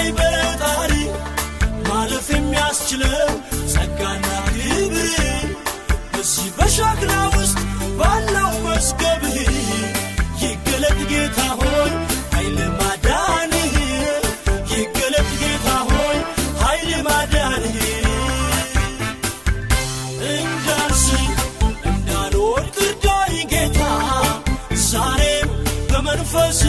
ላይ በጣሪ ማለፍ የሚያስችለው ጸጋና ክብር በዚህ በሸክላ ውስጥ ባለው መዝገብህ ይገለጥ ጌታ ሆይ ኃይል ማዳንህ፣ ይገለጥ ጌታ ሆይ ኃይል ማዳንህ። እንዳልስት እንዳልወድቅ እርዳኝ ጌታ ዛሬም በመንፈስ።